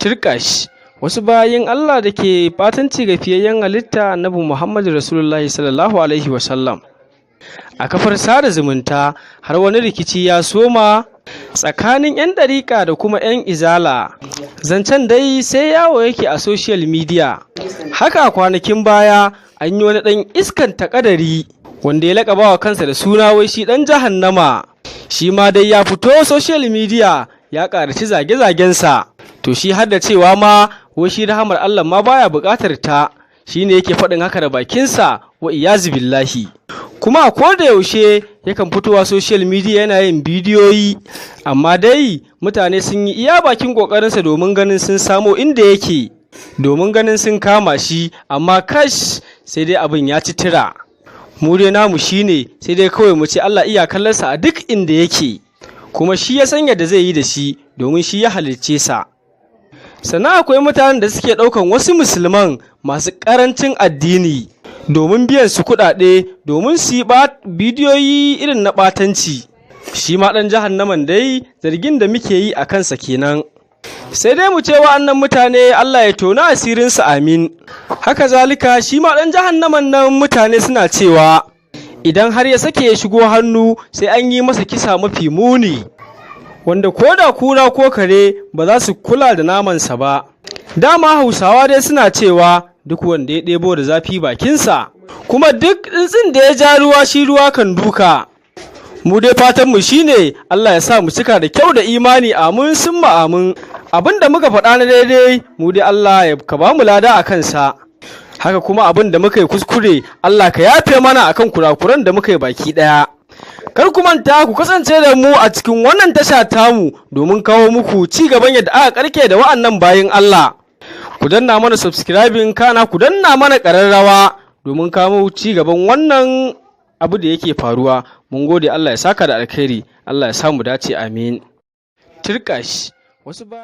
Tirƙashi! Wasu bayin Allah da ke ɓatanci ga fiyayyen halitta Annabi Muhammadu Rasulullahi Sallallahu Alaihi Wasallam a kafar sada zumunta, har wani rikici ya soma tsakanin 'yan ɗariƙa da kuma 'yan izala. Zancen dai sai yawo yake a social media. Haka a kwanakin baya an yi wani ɗan iskan taƙadari wanda ya laƙaba wa kansa da suna wai shi ɗan jahannama. Shi ma dai ya fito social media ya ƙaraci zage-zagensa. To, shi har da cewa ma wai shi rahamar Allah ma baya buƙatar ta, shi ne yake faɗin haka da bakinsa, wa iyazu billahi. Kuma a koda yaushe yakan fitowa social media yana yin bidiyoyi, amma dai mutane sun yi iya bakin ƙoƙarinsa domin ganin sun samo inda yake, domin ganin sun kama shi, amma kash, sai dai abin ya ci tura. Mu dai namu shine sai dai kawai mu ce Allah iya kallonsa a duk inda yake, kuma shi ya san yadda zai yi da shi, domin shi ya halicce sa. Sannan akwai mutanen da suke ɗaukan wasu Musulman masu ƙarancin addini domin biyan su kuɗaɗe domin su yi bidiyoyi irin na ɓatanci. Shi ma ɗan jahannaman dai zargin da muke yi a kansa kenan. Sai dai mu ce wa'annan mutane Allah ya tona asirinsu, amin. Haka zalika shi ma ɗan jahannaman nan mutane suna cewa idan har ya sake ya shigo hannu, sai an yi masa kisa mafi muni, wanda ko da kura ko kare ba za su kula da namansa ba. Dama Hausawa dai suna cewa duk wanda ya ɗebo da zafi bakinsa, kuma duk tsuntsun da ya ja ruwa, shi ruwa kan duka. Mu dai fatanmu shine Allah ya sa mu cika da kyau da imani, amin summa amin. Abin da muka faɗa na daidai, mu dai Allah ya ka ba mu lada a kansa. Haka kuma abin da muka yi kuskure, Allah ka yafe mana akan kurakuran da muka yi baki ɗaya. Kar ku manta ku kasance da mu a cikin wannan tasha tamu domin kawo muku ci gaban yadda aka karke da wa'annan bayin Allah. Ku danna mana subscribing, kana ku danna mana ƙararrawa domin kawo ci gaban wannan abu da yake faruwa. Mun gode, Allah ya saka da alkhairi, Allah ya samu dace, amin. Tirƙashi, wasu ba